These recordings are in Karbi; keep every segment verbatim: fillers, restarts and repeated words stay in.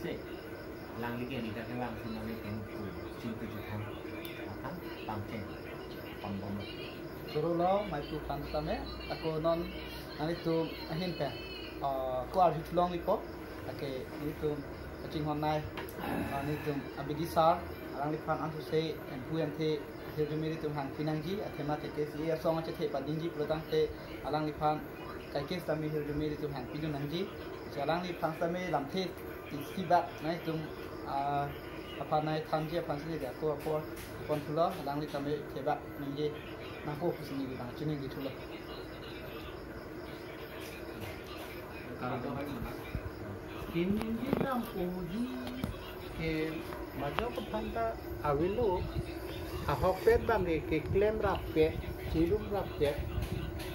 Se, alangli ke nita ke bang si nonke pen ku chingki juthan akan pangcheng pambom. Choro lo, maitu pantame, ako non nanglitum ahin pen, ah, ko arju thulong ipo, ake nanglitum kachinghon nai, ah, nanglitum abidi sar, alangliphan ansose, emphu emphe, hirjume ilitum hangpi nangji, athema K K C A asong achethe padingji pulotangte, alangliphan kaiketa sitame hirjume ilitum hangpidun nangji. Si alangliphan sitame lamthe isi bak nanglitum, ah, aphan nai thanji aphan si neli ako apor pon thulo, alangli tame thebak nangji nangko pusi neli bang chiningri thulo. Kiningri dam uji ke majok aphan ta avelo, ahokpet abang ke keklem rappet, chirum rappet,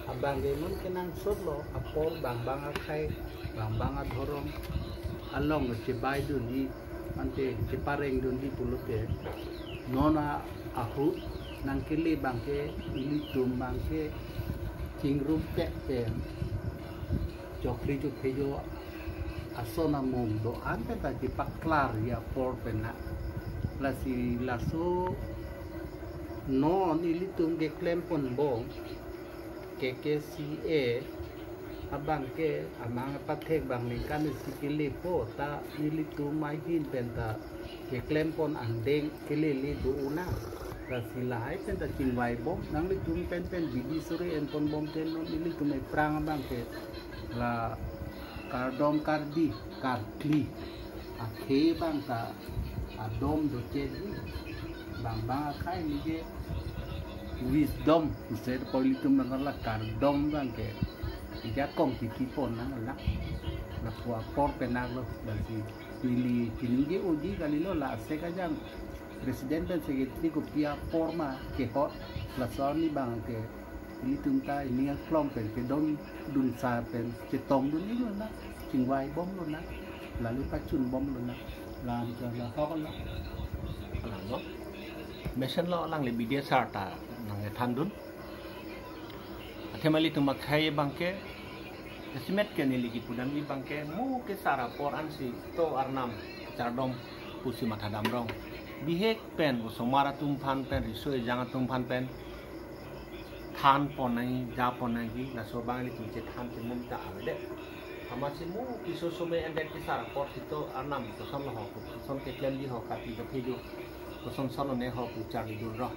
abang ke non kenangsot lo, apor bang bang akhei, bang bang adhorom along chebai dunji, ante chepareng dunji pulote, non a ahut nangkele abang ke ilitum abang ke chingrumpet pen chokri chophejo ason amung do-an pen ta chepaklarji apor pen na. Lasi laso non ilitum keklem ponbom K K C A abang ke amang apathek abang ningkan isi kelepo ta ilitum ahin pen ta keklem pon angdeng kelele do-o nang. Lasi lahai pen ta chingvaibom, nanglitum pen pen bidi sore en ponbom te non ilitum aphrang abang ke la kardom kardi karkli akhei abang ta adom doche di. Bang bang akhei neli ke wisdom, kusir po ilitum nang la kardom abang ke ija kong titi pon nang la. Lapu apor penak lo, lasi neli chiningje uji kalilo, la asek ajang president pen secretary kopi apor ma kehot, laso arni abang ke ilitum ta ining aklong pen kedon dun sa pen chetong dun-i lo na, chingvaibom lo na, lale pachunbom lo na, lam ke la hok lo. Alang lo. Mesen lo alangli bidi sar ta nangkethan dun. Athema ilitum akhei abang ke, estimate ke neli kipudamji abang ke, mo kesar apor ansi to arnam kachardom pusi mathadam rong. Bihek pen, osomar atum aphan pen, riso ejang atum aphan pen than pon nangji, ja pon nangji, laso abang ilitum chethan chemum ta avedet. Amatsi mo piso some endet kesar apor si to arnam koson lo ho, koson keklemji ho, karkli kaphejo, koson son lone ho pu charlidun rong.